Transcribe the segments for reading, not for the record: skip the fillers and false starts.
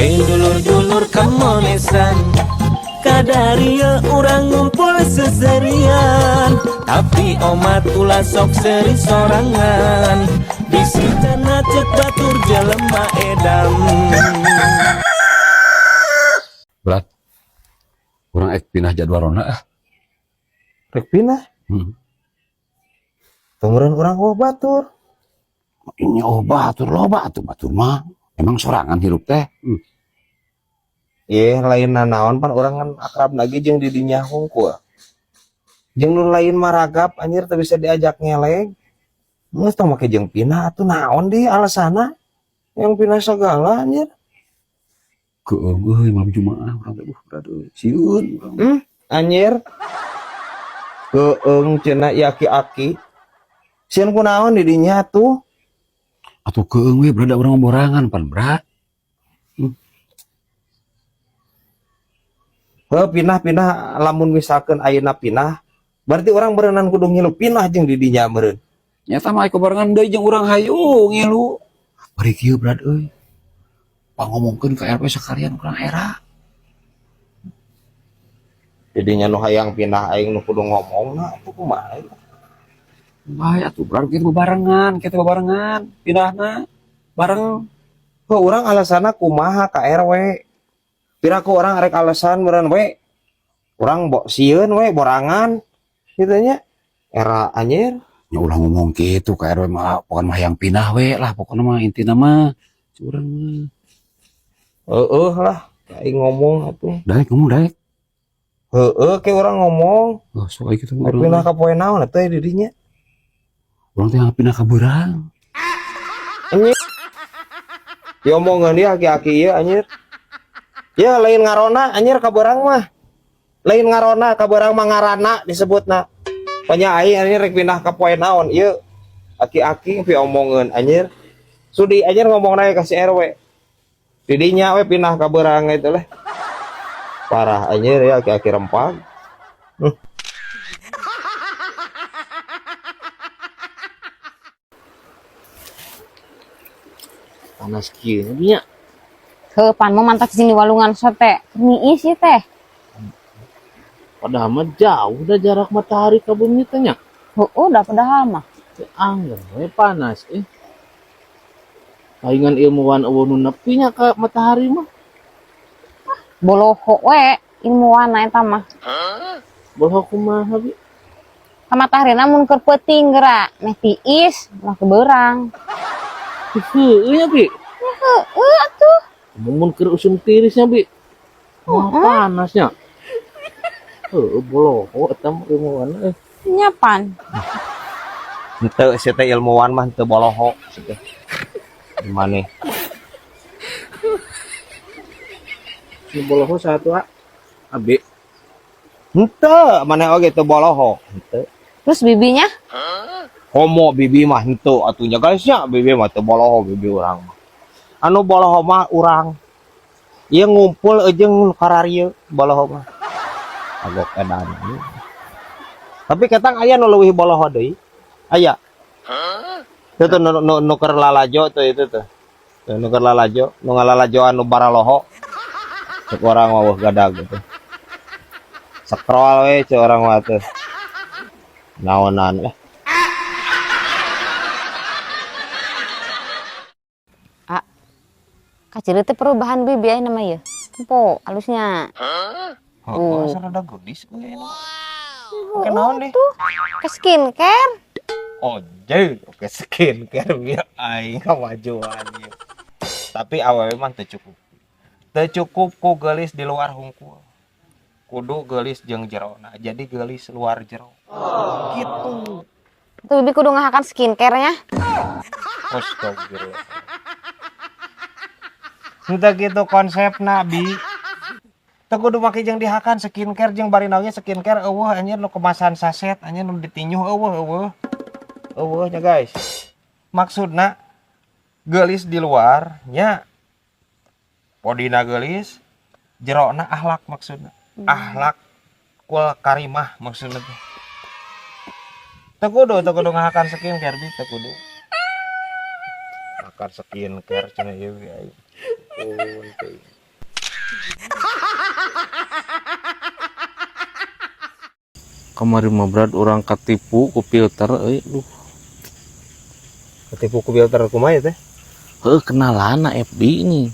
Dulur-dulur kamonesan, kadaria urang ngumpul seserian. Tapi omat ulah sok seri sorangan, bisi cenah cek batur jelema edan. Berat. Urang ek pindah jadwal ronda ah. Rek pindah. Tumuran urang oh batur. Ini oh batur loba atuh batur mah. Emang sorangan hirup teh. Ye lain nanaon pan urang kan akrab lagi jeung di dinya hungkul. Jeung nu lain maragap anjir teu bisa diajak ngeleg. Geus tong make jeung pindah atuh naon di alasana? Yang pindah segala anjir. Keung euy malam Jumaah urang teh berat euy. Sieun urang. Anjir. Keung cenah ieu aki-aki. Sieun kunaon di dinya tuh? Atuh keung we berada urang borangan pan berat. Heuh pindah-pindah lamun misalkan ayeuna pindah berarti orang berenang kudu ngilu pindah jeung di dinya meureun. Nyata mah aya barengan deui jeung urang hayu ngilu. Bari kieu berat euy. Pangomongkeun ka RW sakalian urang era. Didinya nu hayang pindah aing nu kudu ngomongna atuh kumaha. Bae atuh berat kitu bebarengan, kitu bebarengan pindahna bareng. Heuh urang alasanna kumaha ka RW? Piraku urang arek alasan meureun we. Urang bok sieun we borangan kitu nya. Era anjir. Ya ulah ngomong kitu ka RW mah pokona mah hayang pindah we lah pokona mah intina mah curang mah. Heueuh lah aing ngomong atuh. Daek ngomong daek. Heueuh ke urang ngomong. Oh, so kitu mah Rek pindah ka poe naon atuh di dinya. Urang teh pindah ka beurang. Anjir. Diomongeun dia aki-aki ieu anjir. Ya lain ngarona anjir ka beurang mah. Lain ngarona ka beurang mah ngarana disebutna. Panya aing anjir rek pindah ka poe naon ieu. Aki-aki piomongeun anjir. Sudi anjir ngomongna ka si RW. Didinya we pindah ka beurang itu leh. Parah anjir ya aki-aki rempag. Panas kieu nya. Heuh pan mau mantap sini walungan sote. Niis ieu teh. Padahal mah jauh dah jarak matahari ka bumi teh nya. Heueuh dah padahal mah. Teu angger we panas eh. Palingan ilmuwan eueuh nu nepi nya ka matahari mah. Ah, boloho we ilmuwan eta mah. Boloho kumaha bi? Ka mataharina mun keur peuting geura meh tiis mah kebeurang. Heueuh nya bi. Heueuh atuh. Mun keur usum tirisnya bi. Wah, panasnya. Heueuh boloho eta mah ilmuwan euy. Nya pan. Henteu sia teh ilmuwan mah henteu boloho sia teh. Maneh. Nu boloho satu a. Abi. Henteu, maneh oge teu boloho. Henteu. Terus bibinya? Homo bibi mah henteu atuh nya guys nya, bibi mah teu boloho bibi urang mah. Anu boloho mah urang. Ieu ngumpul jeung kararieu boloho mah. Agok edan. Tapi ketang aya nu leuwih boloho deui. Aya. Itu tuh nu keur lalajo tuh itu tuh. Tuh nu keur lalajo, nu ngalalajoan nu baraloho. Cek urang mah weuh gadag gitu. Scroll we cek urang mah tuh. Naonan lah. Ah. Kaciri teh perubahan bibi ayeuna mah ieu. Empo alusnya. Heeh, asa rada gelis euy ayeuna. Oke naon deh? Tuh, ke skincare. Ojek, oke skincare bieu aing kamajuan ieu. Tapi awewe mah teu cukup. Teu cukup ku geulis di luar hungkul. Kudu geulis jeung jerona. Jadi geulis luar jero. Gitu. Tuh bibi kudu ngahakan skincare-nya. Astagfirullah. Henteu kitu konsepna bi. Teu kudu make jeung dihakan skincare jeung bari naon skincare eueuh anjir nu kemasan saset anjir nu ditinyuh eueuh eueuh. Eueuh nya guys. Maksudna geulis di luar nya bodina geulis jerona akhlak maksudna. Akhlak kul karimah maksudna teh. Teu kudu ngahakan skincare bi teu kudu. Hakan skincare cenah ieu bi aing. Ampun teuing. Kamari mah Brad urang katipu ku filter euy duh. Katipu ku filter kumaha teh? Heuh kenalan na FB ini.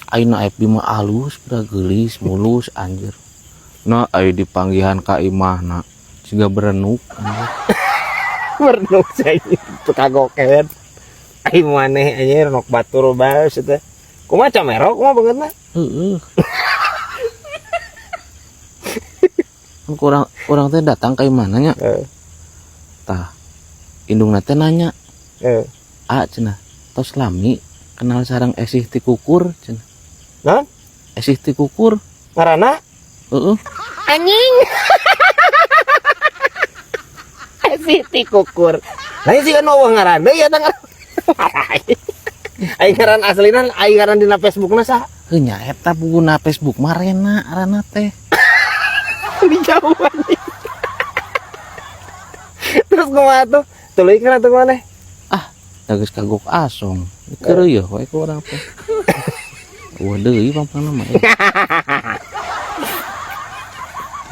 Ayeuna FB mah alus Brad geulis mulus anjir. Nah ayo dipanggihan ka imahna siga berenuk anjir. Berenuk saya kagoken. Ai maneh anjir nok batur bae teh. Kumaha camero kumaha beungeutna? Heeh. Kan kurang teh datang ka imahna nya. Tah indungna teh nanya. A cenah tos lami kenal sareng esih ti kukur cenah. Naon? Esih ti kukur. Ngaranna? Heeh. Anjing. Esih ti kukur. Lain sih kan eueuh ngaran deui eta ngaran. Ai ngaran aslina ai ngaran dina Facebookna saha? Heuh nya eta puguna Facebook mah Rena ngaranna teh. Dijauhan. Terus kumaha tuh? Tuluy kana tuh maneh? Ah, da geus kagok asong. Keureuy we ku urang teh. Eueuh deui pangpangna mah.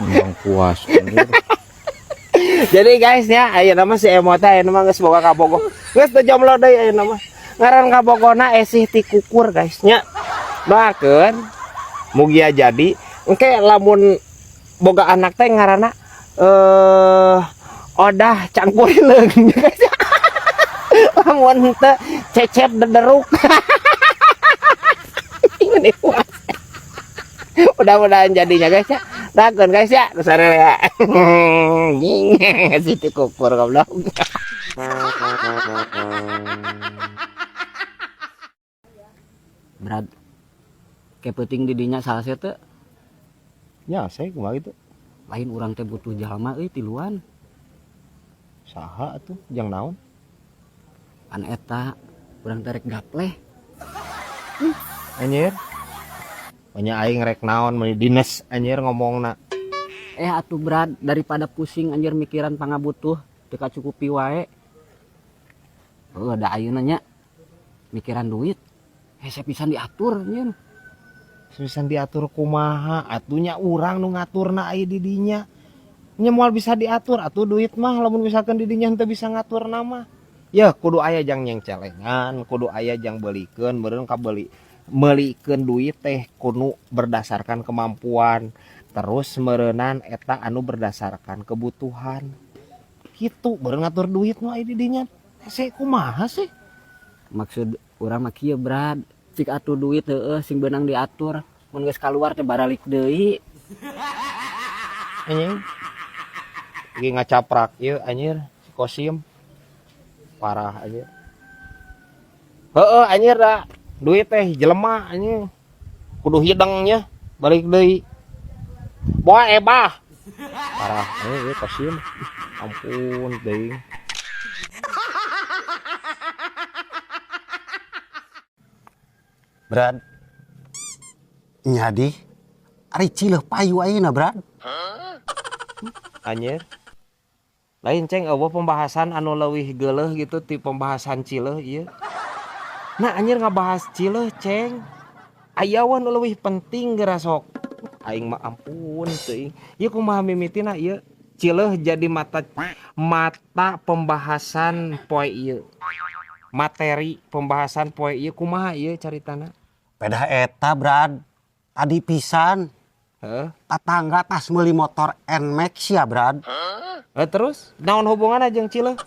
Ngomong puas anjir. Jadi guys ya, ayeuna mah si Emo teh ayeuna mah geus boga kabogoh. Geus teu jomblo deui ayeuna mah. Ngaran kabogona esih ti kukur guys nya. Doakeun mugia jadi engke lamun boga anak teh ngaranna odah cangkurileung guys. Lamun henteu cecep dederuk. Ini puas. Mudah-mudahan jadinya guys ya. Doakeun guys ya. Kesare ya. Nying situ kukur goblok. Brad, kayak penting didinya salah sih teh. Ya, saya kumaha gitu. Lain urang teh butuh jalma euy tiluan. Saha atuh jang naon? Pan eta urang teh rek gapleh. Anjir. Banyak aing rek naon meuni dinas anjir ngomongna. Atuh Brad, daripada pusing anjir mikiran pangabutuh teu kacukupi wae. Heuh da ayeuna nya mikiran duit. Hese pisan diatur anjir. Pisan diatur kumaha? Atunya urang nu ngaturna aya di dinya. Nya moal bisa diatur atuh duit mah lamun misalkan di dinya henteu bisa ngaturna mah. Ya kudu aya jang nyengcelengan, kudu aya jang beulikeun, meureun kabeli. Meulikeun duit teh kudu berdasarkan kemampuan, terus meureunan eta anu berdasarkan kebutuhan. Kitu meureun ngatur duit mah aya di dinya. Hese kumaha sih? Maksud urang mah kieu Brad, cik atuh duit heueuh sing beunang diatur, mun geus kaluar teh baralik deui. Anjing. Lagi ngacaprak ieu anjir si Kosim. Parah anjir. Heueuh anjir da duit teh jelema anjing. Kudu hideng nya balik deui. Boa ebah. Parah anjir ieu Kosim. Ampun deui. Brad, nyadi, ari cileuh payu ayeuna Brad. Anjir. Lain ceng eueuh pembahasan anu leuwih geuleuh gitu ti pembahasan cileuh ieu. Nah anjir ngabahas cileuh ceng. Aya we nu leuwih penting geura sok. Aing mah ampun teuing. Ieu kumaha mimitina ieu? Cileuh jadi mata pembahasan poe ieu. Materi pembahasan poe ieu kumaha ieu caritana? Pedah eta Brad, tadi pisan. Heeh. Tetangga tas meuli motor Nmax ya Brad. Terus naon hubunganna jeung cileuh?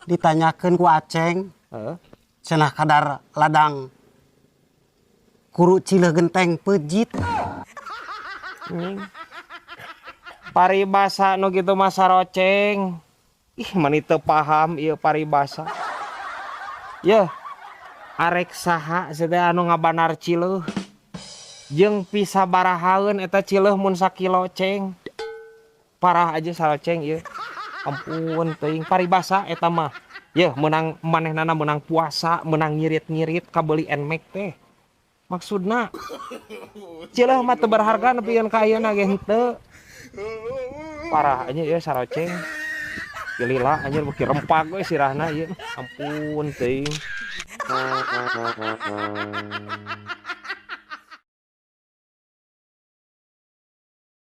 Ditanyakeun ku Aceng. Heeh. Cenah kadar ladang kuru cileuh genteng pejit. Anjing. Paribasa nu kitu mah saroceng. Ih mani teu paham ieu paribasa. Yeuh. Arek saha teh anu ngabanar cileuh. Jeung pisabarahaeun eta cileuh mun sakilo ceng. Parah aja saroceng ieu. Ampun teuing paribasa eta mah. Yeuh meunang manehnana meunang puasa, meunang ngirit-ngirit kabeuli Nmax teh. Maksudna cileuh mah teu berharga nepikeun ka ayeuna ge henteu. Parah aja ieu saroceng. Lila anjir beuki rempag we sirahna ieu. Ampun teuing.